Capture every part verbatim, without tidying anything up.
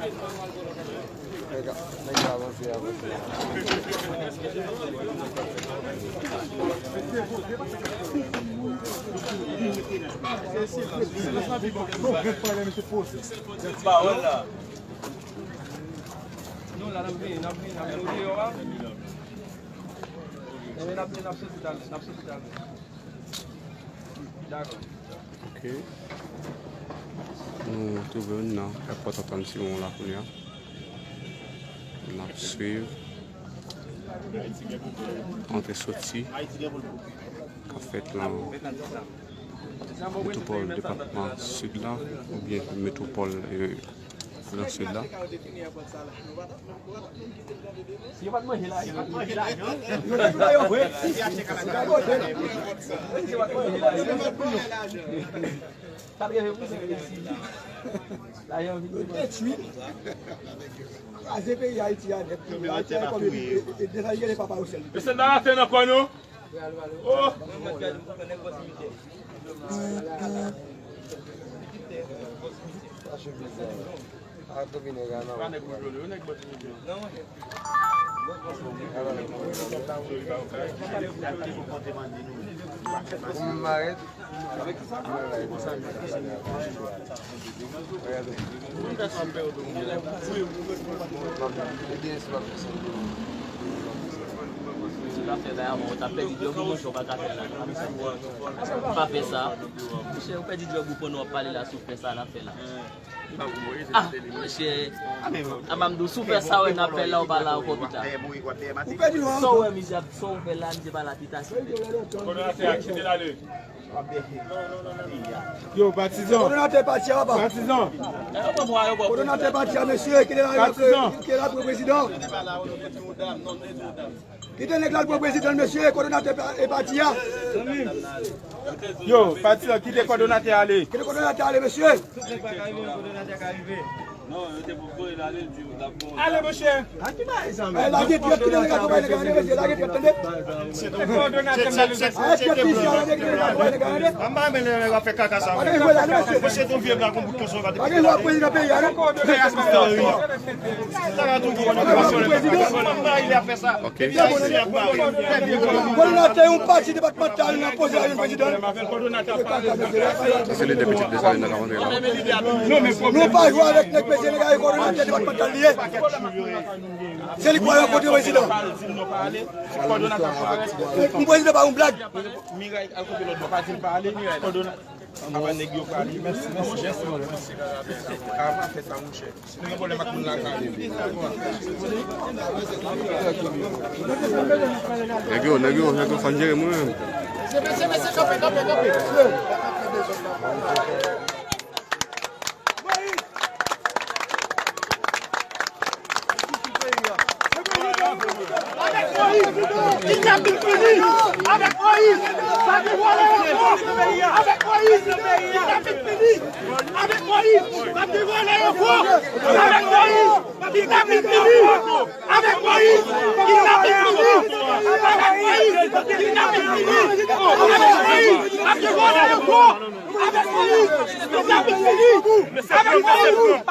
Nèg la, nèg la avanse, avanse. Pawòl la. Non, la, n ap vini, n ap vini, n ap vini deyò a. Ebyen, n ap vini, n ap soti talè, n ap soti talè. Dakò. Ok. Nou twouve n nan èpòt Antoine Simon la kounye a. N ap swiv antre soti k ap fèt nan metwopòl depatman Sid la, oubyen metwopòl, e, Gran Sid la. Si yo pa t manje la, yo pa t manje la, yo. Yo te tou la, yo vre. Si yo pa t manje la, yo. Sa t gen pou se isi. Lajan vin. Yo detwi. Kraze peyi Ayiti a nèt. Ayiti a kòm e, e, e, desann gele papa yo sèl. Mesye, n a rache nan kò nou. Oh! Si w ta fè bagay avan, w ta pèdi djòb ou, monchè, w pa ka fè la. Pa fè sa. Monchè, ou pèdi djòb ou pandan w ap pale la, si w fè sa, n ap fè la. Ah, monchè. A pa m di w, si w fè sa, wè, n ap fè la, w pa la ankò pita. Ou pèdi non. Sa w wè, mizè, sa w fè la, mizè pa la pita. Yo, patizan. Kòdonatè pati a, papa. Patizan. Kòdonatè pati a, mesye, kite la, patizan. Kite la pou prezidan. Kite nèg la pou prezidan, mesye, kòdonatè pa-, e pati a. Yo, patizan, kite kòdonatè ale. Kite kòdonatè ale, mesye. Tout nèg pa ka rive, men kòdonatè ka rive. Non, yo te pou voye l ale, l di yo t ap bon. Ale, monchè. A ki bagay sa, men? Lage trèt, kite nèg la pou bay nèg la, mesye, lage trèt, tande. Kòdonatè m nan. Arete plis la, lage trèt, kite nèg la pou bay nèg la, tande. An ba men nèg la fè kaka sa. Pa gen jwè la, non, mesye. Mesye, ton vye blag, yon bout konson, pa gen jwè prezidan peyi a, non. Kòdonatè yon pati depatmantal nan poze lavi prezidan. Sa se lidè pitit Desalin nan k ap antre la. Nou pa jwe avèk nèg, mesye, nèg la e kòdonatè depatmantal li ye. Se li k pral rankontre prezidan. Yon prezidan pa yon blag. Miray al kote lòt bò, pa di l pa ale. Kòdonatè. Apa nèg yo pale. Mèsi, mèsi, mèsi. Apa fè sa, monchè. Si nou gen pwoblèm ak moun lakay. Nèg yo, nèg yo, nèg yo, fò n jere mwen menm. Avèk Moyiz, kidnaping fini! Avèk Moyiz, pa gen vòlè ankò! Avèk Moyiz, kidnaping fini! Avèk Moyiz, pa gen vòlè ankò! Avèk Moyiz, kidnaping fini! Avèk Moyiz, kidnaping fini! Avèk Moyiz, kidnaping fini! Avèk Moyiz, pa gen vòlè ankò! Avèk Moyiz, nou t ap fini. Avèk Moyiz, nou t ap fini.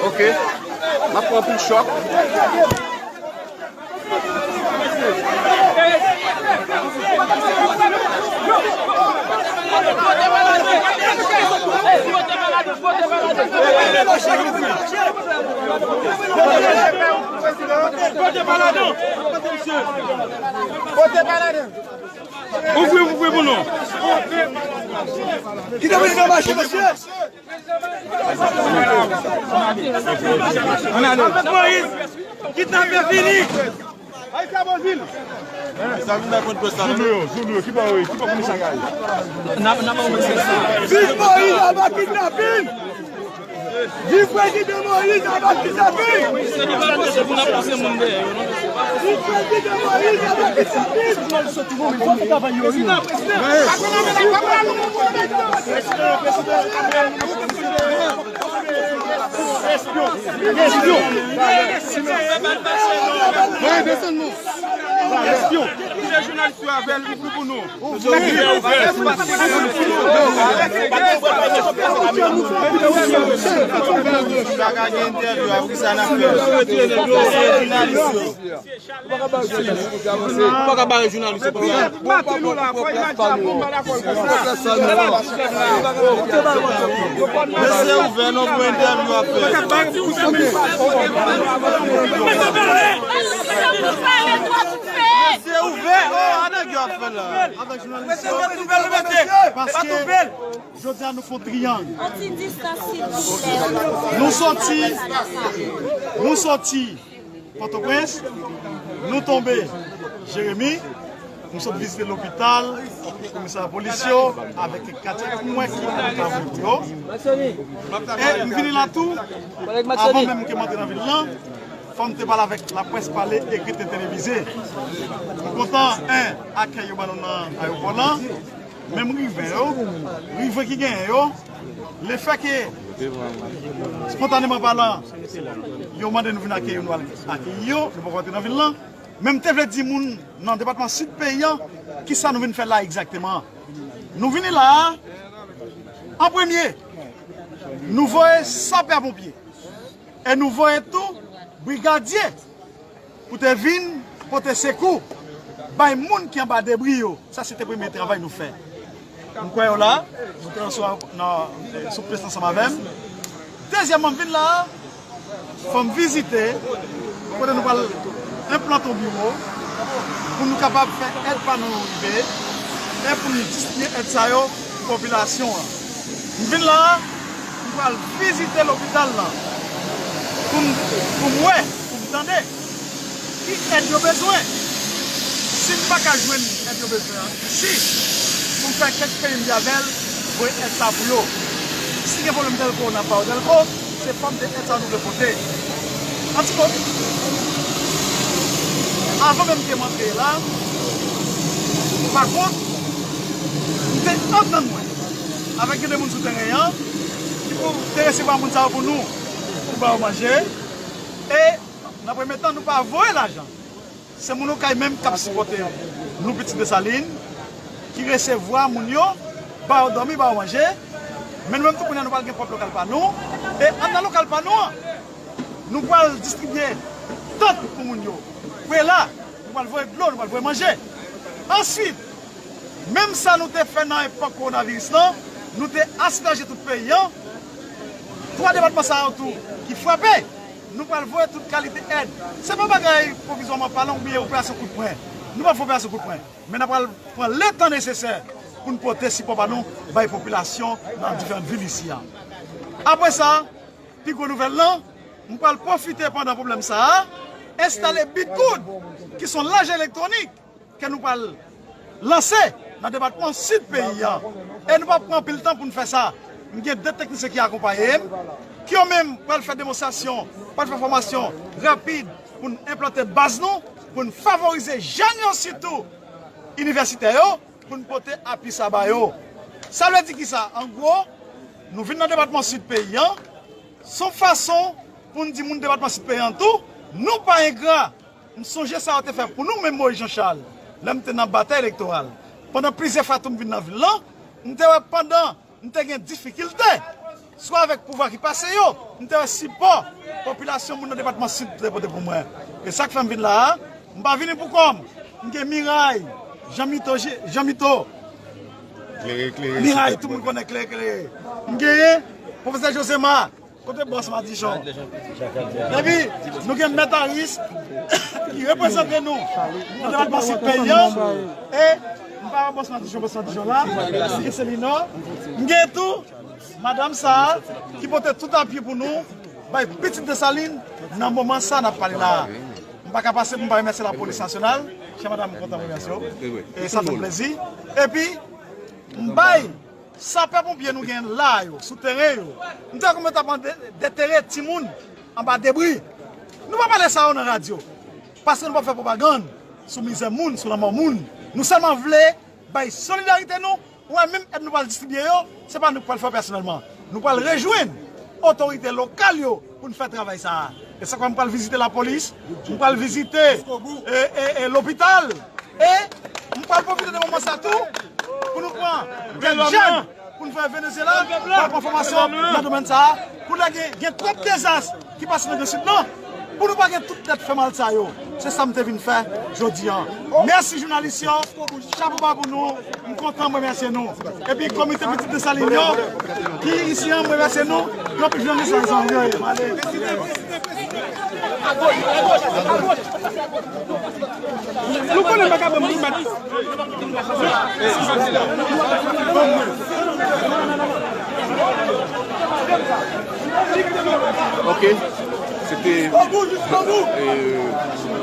Ok. M ap pran anpil chòk. Ouvri, ouvri pou nou. Kite mwen fè mache, mesye. Ann ale. Avèk Moïse, kidnapè fini. Ay, sa bon vil. Sa vin nan pwen pwès la. Sou nou yo, sou nou yo. Ki pa yo, ki pa pou nou chagay. Viv Moïse, aba kidnapin. Viv prezidan Moïse, aba kidnapin. Se nou pa pouse pou n ap pouse moun dèyè yo, non. Viv prezidan Moïse, aba kidnapin. Prezidan, prezidan. Espyon. Espyon. Mwen desann nou. Espyon. Kite jounalis yo avè l, ouvri pou nou. Sa ka gen entèvyou, apre sa n ap fè. Kite jounalis yo. Ou pa ka bare jounalis yo konsa. Mesye ouvè non pou entèvyou ap fè. Mesye ouvè, oh, a nèg yo ap fè la. Avèk jounalis yo. Paske jodi a nou fè yon triyang. Yon ti distans, silvouplè. Nou soti, nou soti Pòtoprens, nou tonbe Jeremi, nou sot vizite lopital, komisarya polis yo, avèk kèk katye pou mwen ki ka vote yo. E m vini la tou, avan menm ke m antre nan vil lan, fò m te pale avèk laprès, pale, ekri, te televize. M kontan, en, akèy yo ban nou nan ayewopò lan. Menm rive yo, rive ki genyen yo, lefè ke, spontaneman palan, yo mande nou vin akeyi yo, nou al akeyi yo, nou poko antre nan vil lan. Men m te vle di moun nan depatman Sid peyi an, kisa nou vin fè la egzakteman. Nou vini la a, an premye, nou voye sapè ponpye. E nou voye tou brigadye pou te vin pote sekou bay moun ki anba debri yo. Sa se te premye travay nou fè. M kwè yo la, nou te nan sou, nan, eh, sou plis ansanm avè m. Dezyèmman, m vin la a, fò m vizite kote nou pral enplante yon biwo pou nou kapab fè èd pa nou rive e pou nou distribiye èd sa yo pou popilasyon an. M vin la a, m pral vizite lopital lan pou m, pou m wè, pou m tande ki èd yo bezwen. Si m pa ka jwenn èd yo bezwen an isi, pou m fè kèk peyi m di avè l, voye èd sa pou yo. Si gen pwoblèm dèlko, n ap ba yo dèlko, se fòm de èd sa nou vle pote. Antouka, avan menm ke m antre la, pa kont, m te antann mwen avèk gen de moun sou teren an ki pou te resevwa moun sa yo pou nou, pou ba yo manje. E nan premye tan, nou pa voye lajan. Se moun Okay menm k ap sipòte nou, pitit Desalin, ki resevwa moun yo, ba yo dòmi, ba yo manje. Men nou menm tou, kounye a, nou pral gen pwòp lokal pa nou. E anndan lokal pa nou an, nou pral distribye tant pou moun yo. Prela, nou pral voye dlo, nou pral voye manje. Answit, menm sa nou te fè nan epòk kowonaviris lan, nou te asperje tout peyi an. Twa depatman sa yo tou ki frape, nou pral voye tout kalite èd. Se pa bagay pwovizwaman palan oubyen operasyon kout pwen. Nou p ap fè operasyon kout pwen, men n ap pral pran letan nesesè pou n pote sipò pa nou bay popilasyon nan diferan vil isi a. Apre sa, pi gwo nouvèl lan, m pral pwofite pandan pwoblèm sa a, enstale Bitgoud, ki se yon laj elektwonik ke nou pral lanse nan depatman Sid peyi a. E nou p ap pran anpil tan pou n fè sa. M gen de teknisyen ki akonpaye m, ki yo menm pral fè demonstrasyon, pral fè fòmasyon rapid pou n enplante baz nou, pou n favorize jèn yo sitou, inivèsitè yo, pou n pote apui sa ba yo. Sa vle di kisa? An gwo, nou vin nan depatman Sid peyi an, se yon fason pou n di moun depatman Sid peyi an tou, nou pa engra. M sonje sa yo te fè pou nou menm Moïse Jean Charles, lè m te nan batay elektoral. Pandan plizyè fwa tou m vin nan vil lan, m te wè pandan m te gen difikilte, swa avèk pouvwa ki pase yo, m te wè sipò popilasyon moun nan depatman Sid te pote pou mwen. E sa k fè m vin la a, m pa vini pou kò m. M gen Miray, Jean Mito, Jean Mito. Klere, klere. Miray, tout moun konnen klere, klere. M genyen Pwofesè Josema, kote bòs Madichon? Epi, nou gen Mèt Aris, ki reprezante nou nan depatman Sid peyi an. E, m pa wè bòs Madichon, bòs Madichon la, ki se Linò. M gen tou, madanm sa a, ki pote tout apui pou nou, bay pitit Desalin, nan moman sa n ap pale la a. M pa ka pase pou m pa remèsye lapolis nasyonal. Chè madanm, m kontan remèsye w. E sa fè m plezi. Epi, m bay sapè ponpye nou gen la yo, sou teren yo. M te wè kòman yo t ap de-, detere timoun anba debri. Nou pa pale sa yo nan radyo. Paske nou p ap fè pwopagann sou mizè moun, sou lanmò moun. Nou sèlman vle bay solidarite nou. Ou wè, menm èd nou pral distribye yo, se pa nou k pral fè pèsonèlman. Nou pral rejwenn otorite lokal yo pou n fè travay sa a. E sa k fè m pral vizite lapolis, m pral vizite, e, e, e, lopital, e m pral pwofite de moman sa tou pou nou pran kèk jèn pou n voye Venezyela, pou al pran fòmasyon nan domèn sa a, pou lè gen, gen twòp dezas ki pase nan Gran Sid lan, pou nou pa gen tout tèt fè mal sa yo. Se sa m te vin fè jodi a. Mèsi jounalis yo, chapo ba pou nou, m kontan, m remèsye nou. Epi komite Pitit Desalin yo, ki isi a, m remèsye nou. Yo pi jounalis la, zanmi yo ye, m ale. Nou konnen m pa ka ban m bat. Ok. Se te, e,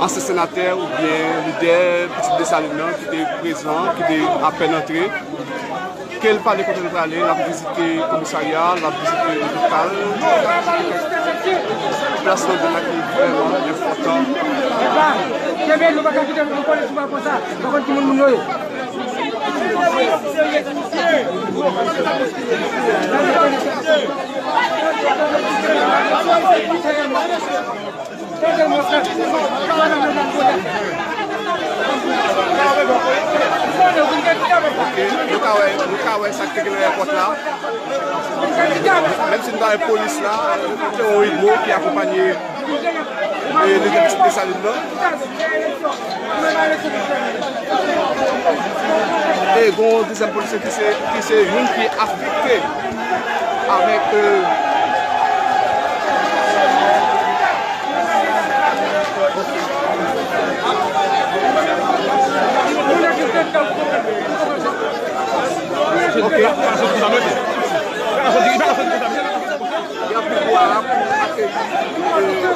ansyen senatè oubyen lidè Pitit Desalin nan ki te prezan, ki te apèn antre. Ke l pale kote l prale, l ap vizite komisarya, l ap vizite lopital. Plas nan de la ki vrèman enpòtan. Epa, kenbe, nou pa ka kite nou kole sou bò konsa. Nou konn ki moun moun yo ye. Ok, nou ka wè, nou ka wè sa k te gen nan èpòt la. Menm si nou ta wè polis la, te yon Igbo ki akonpanye, e, lidè Pitit Desalin nan. E gon dezyèm polisye ki se, ki se youn ki afekte avèk, e, ok. Y ap vin bò a pou akeyi, e,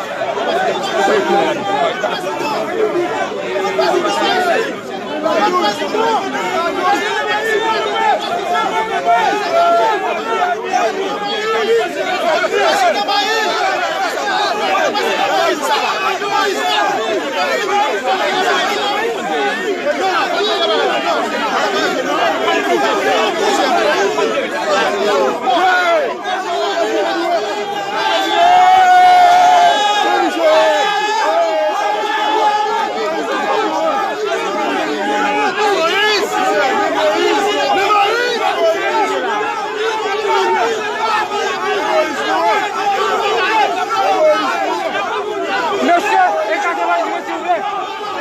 Mesye, ekate Moyiz mwen, silvouplè.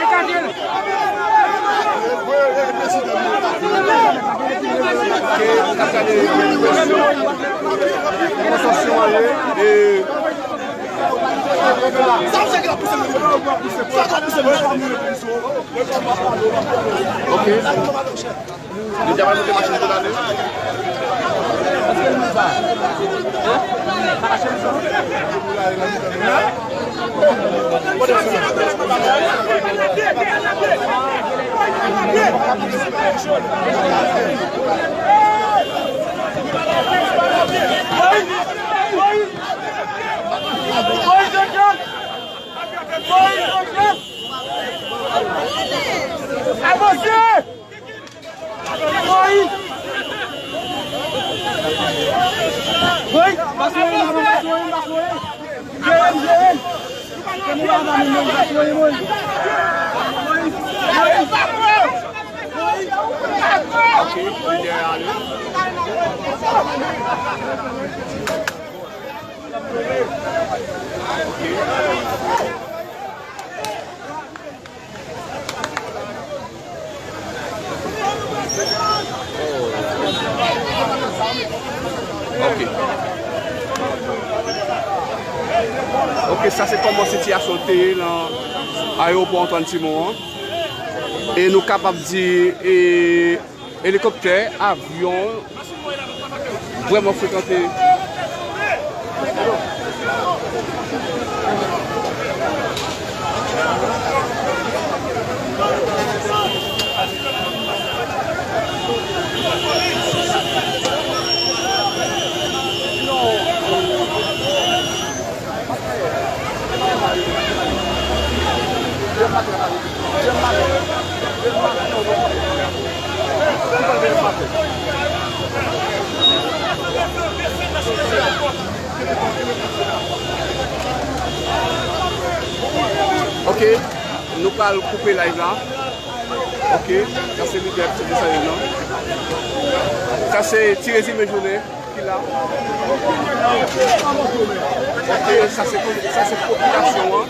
Ekate l. Ok. Li deja pral monte machin pou l ale. Ok, sa se kòman sitiyasyon te ye nan ayewopò Antoine Simon an. E nou kapab di, e, elikoptè, avyon, vrèman frekante. Ok, nou pral koupe live la. Ok, sa se lidè Ti Desalin nan. Sa se ti rezime jounen ki la. Ok, sa se, sa se popilasyon an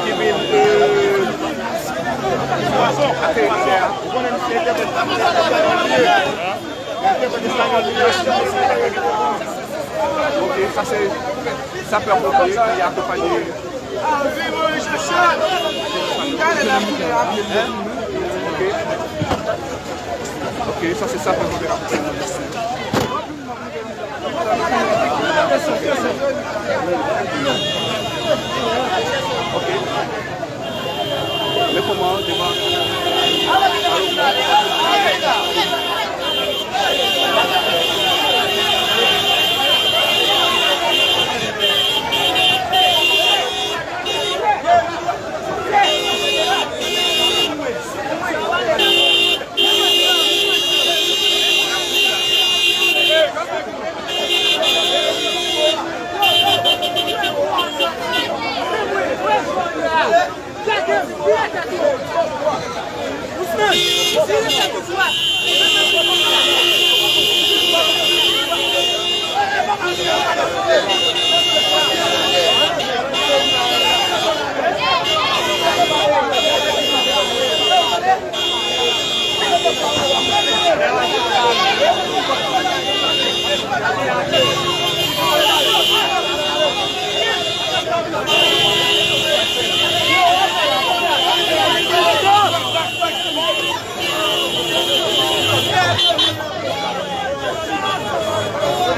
ki vin, euh, ateri tè a. Ok, sa se sapè pompe ki akonpanye. Ok. Ok, sa se sapè pompe ki akonpanye. Ok. Men kòman devan.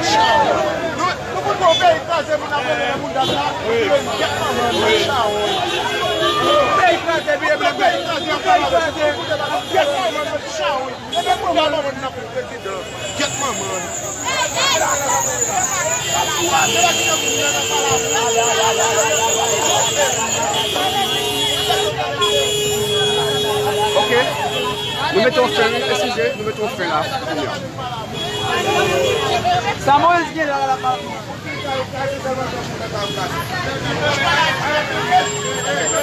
Nou, nou konn wè yon peyi kraze, moun ap rele nan bounda sa. Wi. Kèt manman nou, chawony. Peyi kraze, peyi kraze, peyi kraze. Kèt manman nou, chawony. Epi pou gade moun nan pou prezidan. Kèt manman nou. Ok. Nou mete yon fen, wi, eskize, nou mete yon fen la, kounye a. Sa Moyiz gen la, la, la.